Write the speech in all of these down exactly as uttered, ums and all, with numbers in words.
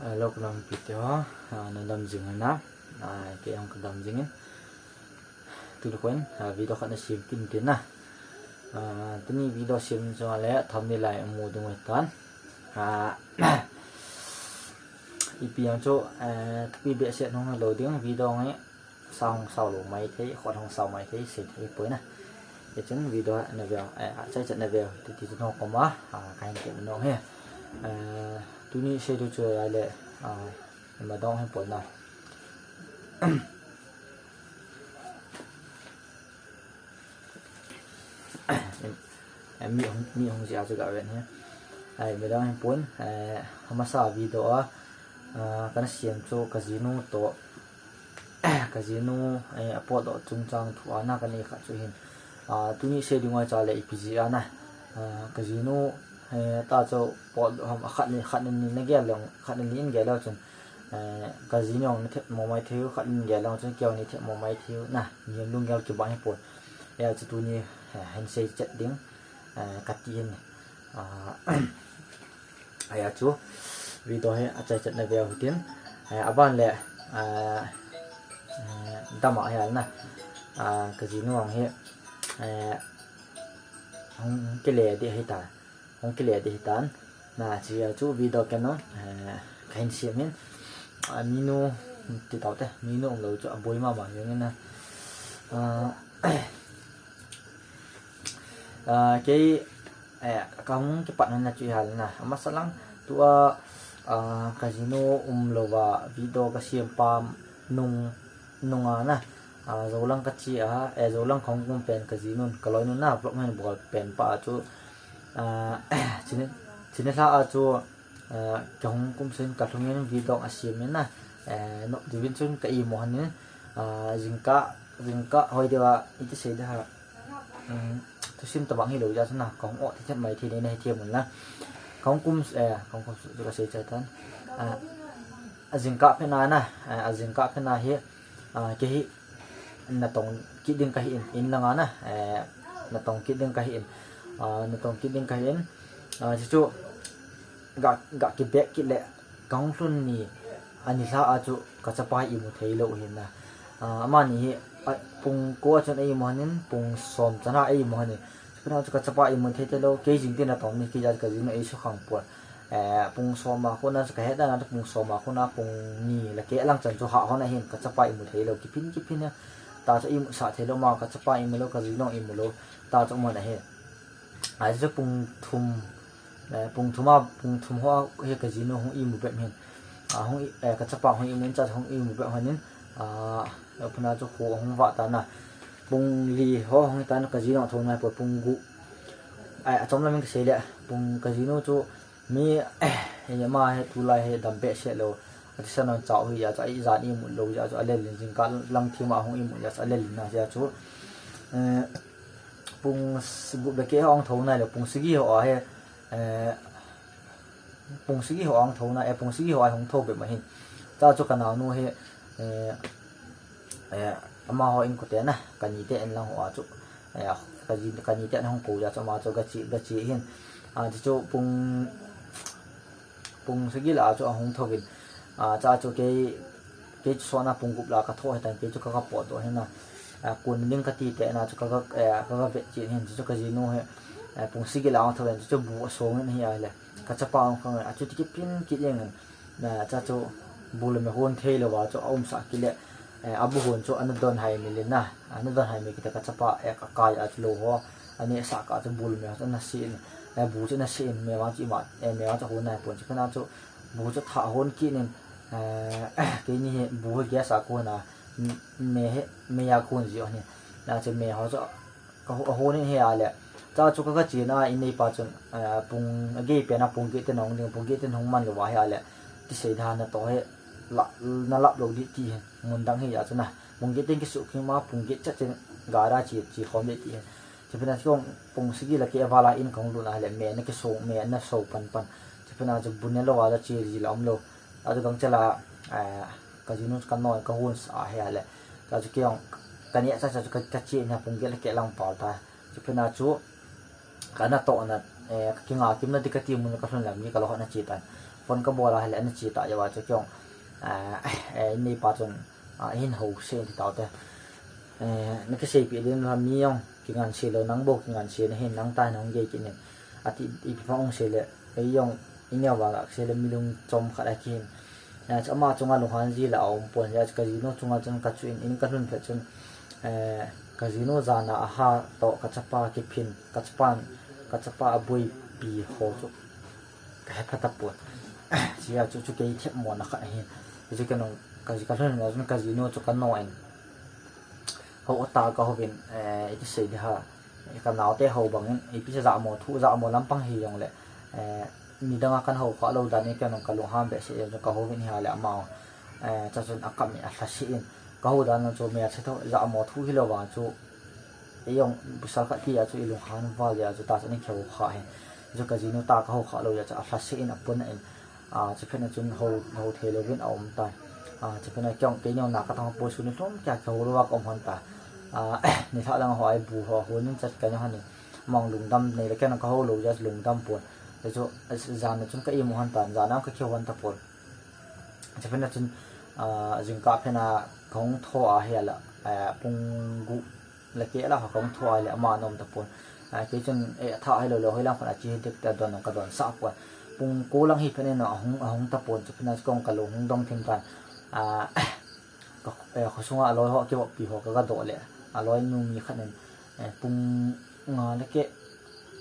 Hello, ka nam pi te ho, ah, na dam jing na, ah, kei jong ka dam jing in. Tuni kho in, ah, video khat na sem kit in tin na. Ah, tuni video sem chu le thumbnail a i mu ding u ahi tan. Ah, ipi jong chu, eh, thupi behseh hung lou ding video nge. Sa hung sao lou mai thei, khut hung sao mai thei, sei thei poi na. Hichun video na veu, eh, achaichat na veu, ti ti no koma, ah, kahin ti nom e. Eh, tuni sei diu chu ahile, ah, ima dong hin poi na. Em, em, mi hung, mi hung jeh a chu ga ven e. Ai, ima dong hin poi, eh, amasa video a, ah, kana sem chu ka jinu toh, ka jinu, eh, apotdoh chungchang thu a na kanei khat chu hin. Ah, tuni sei ding u ahi chu le ipi jeh a na. Ah, ka jinu, eh, ta chu potdoh ham, a khat ni, khat ni na gel leng, khat ni in gel leng chun. Eh, ka jinu jong na thep mo mai thei u, khat ni in gel leng chun kei jong nei thep mo mai thei u na. Ni lunggel kibang hi poi. Eh, chu tuni, eh, hin sei chet ding, eh, kati hin. Ah, Ahi a chu video hi achaichat na veu hitin, eh, aban le, eh, eh, dam a hi a le na, ah, ka jinu jong hi, eh, hung kile ding ahi ta, hung kile ding ahi tan. Na, hiche a chu video kei jong, eh, kahin sem in, ah, minu, ti tau te, minu um lou chu aboi mama jeng in na. Ah, Ah, kei, eh, ka hung kipat na chu ahile na. Amasa lang tua, ah, ka jinu um louva video ka sem pa nung, nunga na. Ah, Joulang ka che a, eh, Joulang ka hung kum pen ka jinun, ka loinun na, vlog hin bol pen pa chu. Ah, chini, chini lha a chu, ah, ka hung kum sen ka lhung in video a sem in na. Eh, no, divin chun ka imu hon in, ah, jingkah, jingkah hoi deuva, iti sei ding ham. Um, thusim tabang hilou jeh chun na, ka hung o thei thei mai thei nei na hi thei mun la. Ka hung kum, eh, ka hung kum su, su ka sei chai tan. Ah, ajingkah phat na na, eh, ajingkah phat na hi, ah, kei hi natong kit ding ka hi in, in langa na, eh, natong kit ding ka hi in, ah, natong kit ding ka hi in, ah, chuchu ga, ga kibeh kit le, ka hung lhun ni, ani lha a chu ka chapa imu thei lou hin na. Ah, amani hi, ah, pung ko a chun eimu hon in, pung som chan a eimu hon in. Chuphat na chu ka chapa imu thei thei lou, kei jing tin natong ni, kei jat ka jing na ei sukhang poi. Eh, pung som a kona chu ka het dan a pung som a kona pung ni le keh lang chan chu ha hon ahin ka chapa imu thei lou, kiphin kiphin a. Ta chu imu sah thei lou ma, ka chapa imu lou, ka jinu imu lou. Ta chu um hon ahi. Ahi chu pung thum, eh, pung thum a, pung thum ho a hi ka jinu hung imu bep hin. Ah, hung i, eh, ka chapa hung imu in cha hung imu bep hon in. Ah, puna chu kho hung vah tan a. Pung li ho hung hi tan ka jinu thou nai poi pung gup. Ai, achom lam in ka sei le, pung ka jinu chu mi, eh, ama hi tulai hi dam behseh lou. Athisan hon chau hi jeh chun, ai jan imu lou jeh chun, alel in jingkah lang thim a hung imu jeh chun, alel in na jeh chun. Eh, pung s-, gup le keh ho hung thou nai lou, pung sagi ho a hi, eh, pung sagi ho hung thou nai, eh, pung sagi ho a hung thou bep ma hin. Cha chu ka naonu hi, eh, eh, amaho in kote na, ka nite in lang ho a chu, eh, ka ji, ka nite in hung kou jeh chun ama chu ga che, ga che hin. Ah, chuchu pung, pung sagi lah a chu ahung thou in. Ah, cha chu kei, kei chu sot na pung gup lah a ka thou hi tan, kei chu ka, ka potdoh hin na. Ah, kun ding ka ti te na chu ka, ka, eh, ka, ka vet che hin, chuchu ka jinu hi, eh, pung sagi lah a ahung thou in, chuchu bu asong in ahile. Ka chapa ahung khang in, achuti kiphin kit jeng in. Na, cha chu bu le me hon thei lou va chu aum sah kit le, eh, abu hon chu ana don hai mi le na, ana don hai mi kit le ka chapa, eh, ka kai a chu lou ho, ani sah kah chu bu le me ho chu ana se in, eh, bu chu ana se in, me vang chu ima, eh, me vang chu hon nai pon chu, kana chu bu chu tha hon kit in, eh, keini hi bu hi gas a kon a, m-, me hi, me a kon ji o ni, na chu me ho chu Ka ho-, ahon in hi a le. Cha chu ka, ka chen a, in neipa chun, eh, pung, agei pen a pung get ten hung ding, pung get ten hung man lou va hi a le. Ti sei dan na toh hi, la, na lap lou di ti hi, mun dang hi a chun a. Pung get ten kisuh khim a, pung get chet chen gara che, che khom di ti hi. Chuphat na chu pung sagi le keh val a in ka hung lut a le, me na kiso, me na so pan pan. Chuphat na chu bu ne lou a le che ji la um lou. A chu gangchel a, eh, ka jinu ka noi, ka hon sa hi a le. Ka chu kei jong, ka neh cha cha chu ka, ka che na pung get le keh lang pal ta. Chuphat na chu, ka natoh na, eh, ka kinga kim na di ka ti mun ka lhun lam ni ka lo na che tan. phone kabol a hile ana che ta jeh a chu keiin, eh, eh, in neipa chun, ah, hin ho se ti tau te. Eh, na kiseipi din la mi jong kingansei lou, nang bou kingansei na hin, nang tah in hung gei kit in. Ati ipi pha hung sei le, ei jong i neo vang a sei le mi lungchom khat a kihin. Eh, chu ama chunga lunghan ji la a um pon, hijeh chun ka jinu chunga chun ka chu in, in ka lhun phet chun, eh, ka jinu jan a aha toh ka chapa kiphin, ka chapan, ka chapa a boipi ho chu ka he pha tapon. Hijeh chun chu kei themmo na khat ahin. Hijeh chun keiin ka, ka lhun na chun ka jinu chu ka no in. Ho ta ka hovin, eh, iti sei di ha. Ka naote ho bangin, ipi sei jamo thu, jamo lampang hi jong le, eh, midang a kan ho kha lou dan in keiin ka lungham behseh in ka hovin hile ama, eh, cha chun a kam in a lhase in. Ka ho dan chu mel se tho, jamo thu hilou vang chu, ei jong pasal khat ti a chu i lunghan val jeh a chu ta chun i kihou kha hi. Chu ka jinu ta ka ho kha lou jeh a chu a lhase in a pon in. Ah, chuphat na chun ho, ho thei louvin a um tai. Ah, chuphat na keiin, keiin na ka tang poi, sun ni thum kia ka ho lou a ka um hon ta. Ah, nilhah lang ho a bu ho, ho nin chat ka ni hon in. Amang lungdam nei le keiin ka ho lou jeh a lungdam pon. Chu, ah, jan na chun ka imu hon ta, jan na ka kihou hon tapon. Chuphat na chun, ah, jingkah phat na ka hung tho a hile, ah, pung gup le keh la ka hung tho a hile ama ana um tapon. Ah, kei chun, eh, tha hilou le, hoilang khat a che hih ding ti a don ka donsah pon. Pung ko lang hi phat in a hung, a hung tapon, chuphat na chu keiin ka lung hung dong thim tan. Ah, ka, eh, khosunga a loi ho, kivoppi ho ka, ka doh le, a loi nu mi khat in, eh, pung nga le keh,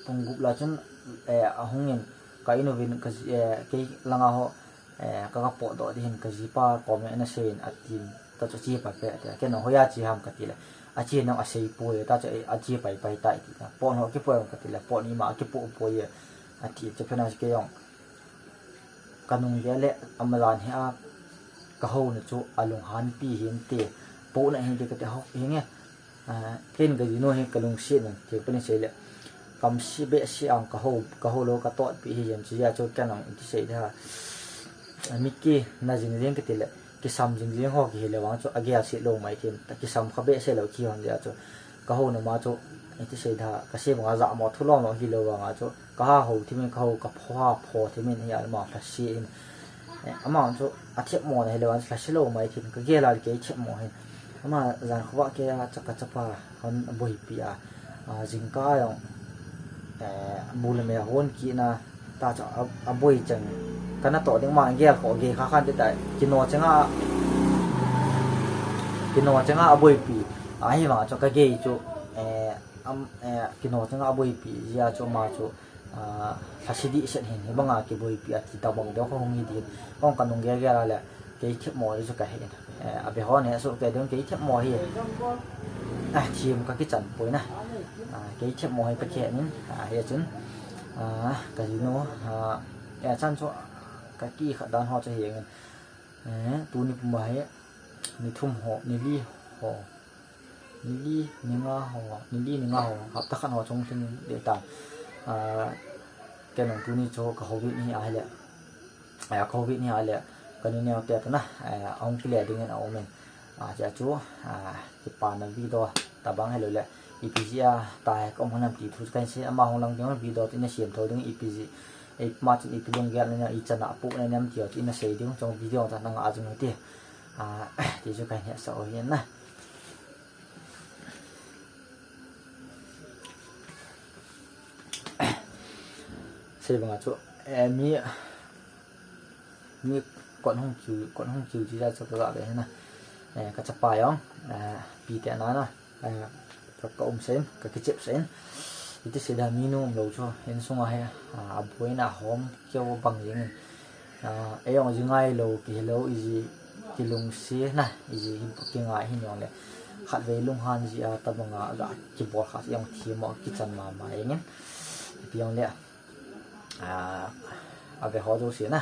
pung gup la chun, eh, a hung in, ka in uvin ka ji, eh, kei langa ho, eh, ka, ka potdoh ding hin ka jipa kom in ana sei in atin, ta chu che pai pai ati. Keiin hoiya che ham ka ti le, a che nang a sei poi, ta chu, eh, a che pai pai tai ti. Pot ho kipo em ka ti le, pot ima kipo poi ati. Chuphat na chu keiin ka nung le le ama jan hi a ka ho na chu a lunghan pi hin te, po na hin te ka ti ho hi nge. Ah, keiin ka jinu hi ka lungset in, ti puni sei le. Kam se behseh ang ka ho, ka ho lou ka totpi hi jeng chu jeh a chu keiin iti sei di ha. Ah, mi kina jing jing ka ti le, kisam jing jing ho kihi le vang chu a gel se lou mai thim, ta kisam kha behseh lou ki hon jeh a chu. Ka ho na ma chu, iti sei di ha, ka sei banga jamo thu lom lom hilou vang a chu. Ka ha ho thim in, ka ho ka pho ha pho thim in hi a ma lhase in. Eh, ama chu a themmo na hilou vang chu lhase lou mai thim, ka gel a le kei themmo hin. Ama jan khovah kei a cha ka chapa hon a boipi a, a, jingkah jong, eh, bu le me hon kina, ta chu a, a boi chang. Ka na toh ding ma gel kho gei kha khan ti ta, kino chang a, kino chang a a boipi. A hi ma chu ka gei chu, eh, am, eh, kino chang a a boipi jeh a chu ama chu, ah, lhase dehset hin, hibanga kiboipi ati tabang deu kha hung hi din. Kong ka nung gel gel a le, kei themmo hi chu ka he in. Eh, a be ho ne, so kei ding kei themmo hi. Ah, thim ka kichan poi na. Ah, kei themmo hi ka khe in. Ah, hi chun. Ah, ka jinu, ah, eh, chan chu ka kikhat dan ho chu hi in. Eh, tuni puma hi, ni thum ho, ni li ho. Ni li, ni nga ho, ni li, ni nga ho, hapta khat ho chung lhing ding tan. Ah, kei nung tuni chu ka hovin hi ahile. Ah, ka hovin hi ahile. Ka ni neo te ta na, ah, ahung kile ding in a um in. Ah, hijeh chu, ah, kipana video tabang hilou le. Ipi jeh a, ta he ka um hon ham ti thu ka hin sei, ama hung lang ding video chu ina sem tho ding ipi jeh. Ei ma chun ipi lunggel na, i chan a pu na nem ti chu ina sei ding, chung video ta na nga jing u ti. Ah, ti chu ka hin hetsah u hin na. Sei banga chu, eh, mi, mi kon hung kiu, kon hung kiu ji ja chu ka ga ve na. Eh, ka chapa jong, eh, pi te na na, eh, ka, ka um sen, ka kichep sen. Iti sei da mi nu um lou chu, insunga hi, ah, a buai na hom keu bang jing in. Ah, ei jong ji ngai lou, kihi lou, iji kilungset na, iji hi kingai hin jong le. Khatvei lunghan ji a tabang a, ga kibol kha jong thim mo kichan mama jeng in. Ipi jong le, ah, a ve ho jouse na.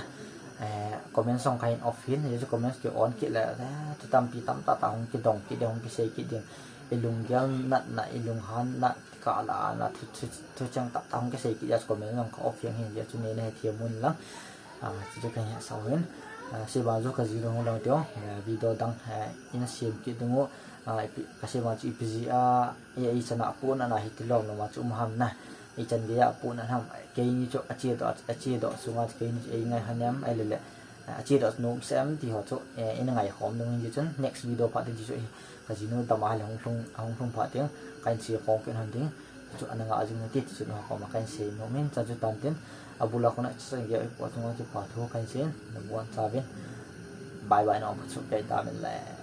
Eh, comment song kha hin off hin, hichu comment ki on kit le, eh, thu tampi tamtah tah hung kidong kit ding, hung kisei kit ding. I lunggel natna, i lunghan na, kah la na, thu, thu, thu cheng tah tah hung kisei kit, hichu comment song kha off jeng hin, hichu nei na hethem un lang. Ah, chuchu ka hin hetsah u hin. Ah, sei bang chu ka jinu hung lang teu, eh, video dang, eh, ina sem kit ding u. Ah, ipi, ka sei bang chu ipi jeh a, i, i chan a pu na na hi ti lom lom a chu um ham na. ichan geiya apohnat ham, keini chu achedoh, achedoh sunga chu keini chu eingai kha nem, ahilouleh achedoh chu nomsem ti ho chu ina ngaikhom ding ahin, hichun next video phat in hichu kajinu dam a hile ahung lhung phat ding, kahin seikhom kit hon ding, hichu ana ngah jing nate ti chu nangho koma kahin sei nom in, chan chu tantin, abul a kona ichan geiya ipoh chunga kipa thu kahin sei in, nabonchauvin bye bye, nangho phat chu pei tauvin le.